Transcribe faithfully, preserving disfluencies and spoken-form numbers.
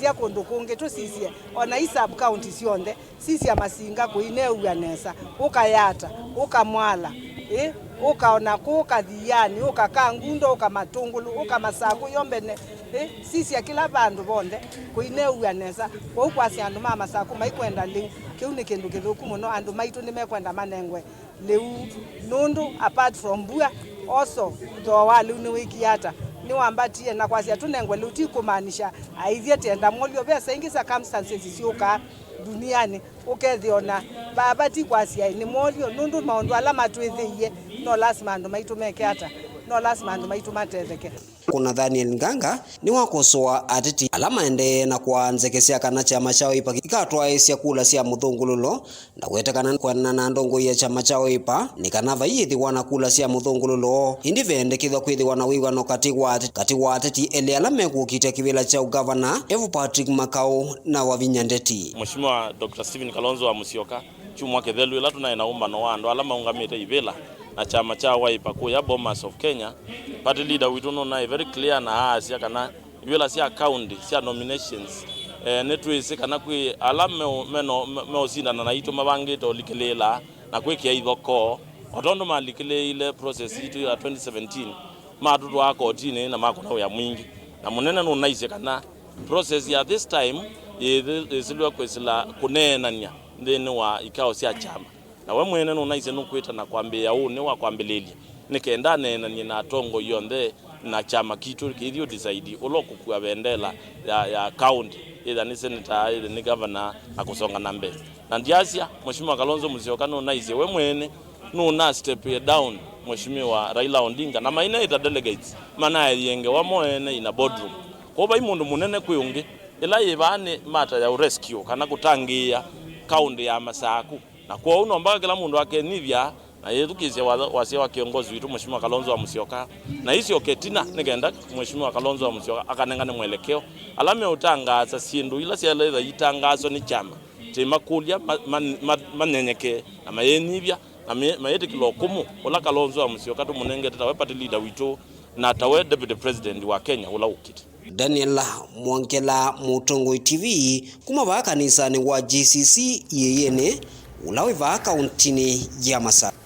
tũkasisya kũndũ kũngĩ, tũsisye ona i sub county syonthe. Sisya Masinga kũineew'a nesa, ũka Yatta, ũka Mwala, ĩ, ũka ona kũu Kathiani, ũka Kangundo, ũka Matũngũlũ, ũka Masakũ yo mbene, ĩ, sisya kĩla vandũ vonthe kũineew'a nesa. Kwoou kwasya andũ ma Masakũ maikwenda lĩu, kĩu nĩ kĩndũ kĩthũku mũno. Andũ maitũ nĩmekwenda manengwe lĩu, nũndũ apart from mbua, also thooa wa lĩu nĩwĩkie ata, nĩwambatie, na kwasya tũnengwe lĩu ti kũmaanisha aithyĩ tenda mwolyo. Vesa ingĩ circumstances syũkaa duniani, ũkethĩa ona vava ti kwasya nĩ mwolyo, nũndũ maũndũ ala matwĩthĩie, no lasima andũ maitũ meke ata? No lasima andũ maitũ matetheke. Kũ Nathaniel Nganga nĩwakosoa ateti ala maendee na kũaa nzeke sya kana kyama kya Wiper ikatwaĩĩsya kula sya mũthũngũlũlo, na kũetekana kũenana na ndongoi ya kyama kya Wiper nĩ kana vaiyĩthĩwa na kula sya mũthũngũlũlo, ĩndĩ veendekethw'a kwĩthĩwa na wĩw'ano katĩ wa ate-, katĩ wa ateti elĩ ala mekũkitĩa kĩvĩla kya ũgavana, Evo Patrick Makau na Wavinya Ndeti. Mheshimiwa Doctor Stephen Kalonzo wa Musyoka, kyumwa kĩthelu ĩla tũnaĩ na ũmbano wa andũ ala maũngamĩte ivĩla na kyama kya Wiper kũya Bomas of Kenya, party leader witũ nũnaĩ very clear na aasya kana ivĩla sya county sya nominations, eh, nĩtwĩsĩ kana kwĩ ala meo-, meno-, me-, meũsindana naitũ mavangĩte ũlikĩlĩĩla na kwĩkĩa ithokoo, o tondũ malikĩlĩĩile process yitũ ya twenty seventeen, matũtwaa kotinĩ na makũna wĩa mwingĩ. Na mũnene nũnaisye kana process ya this time yĩthĩ-, yĩsĩlwe kwĩsĩla kũneenany'a nthĩnĩ wa ikao sya kyama. Na we mwene nũnaisye nũkwĩtana kwambĩĩa ũnĩ wa kwambĩlĩĩlya, nĩ kenda aneenany'e na atongoi onthe na kyama kitũ kĩithi ũdisaidi ũla ũkũkua vendela ya, ya kaũnti, ĩtha nĩ seneta, ĩtha nĩ gavana, na kũsonga na mbee. Na ndyasya, Mheshimiwa Kalonzo Musyoka nũnaisye we mwene nũna step down Mheshimiwa Raila Odinga, na maineĩta delegates manaeyĩe ngewa mo ene in a boardroom. Kwoou vai mũndũ mũnene kwĩ ũngĩ, ĩla yĩ vaa nĩ mata ya rescue kana kũtangĩĩa kaũnti ya Masaku. Na kwoou no mbaka kĩla mũndũ akenyivya na yĩthukĩĩsya watho, wasya wa kĩongozi witũ Mheshimiwa Kalonzo wa Musyoka, na isyoke ĩtina nĩ kenda Mheshimiwa Kalonzo wa Musyoka akanengane mwelekeo. Ala meũtangaasa syĩndũ ila syaĩle ĩtha itangaaswa nĩ kyama, tĩmakũlya ma-, ma-, ma-, manyenyeke na mayĩnyivya na me-, mayĩtĩkĩla ũkũmũ ũla Kalonzo wa Musyoka tũmũnengete tawe party leader witũ na tawe deputy president wa Kenya ũla ũkĩte. Daniel Mwongela, Mũtongoi T V, kuma vaa kanisanĩ wa G C C Iyĩyĩnĩ, ũla wĩ vaa kaũntinĩ ya Masaku.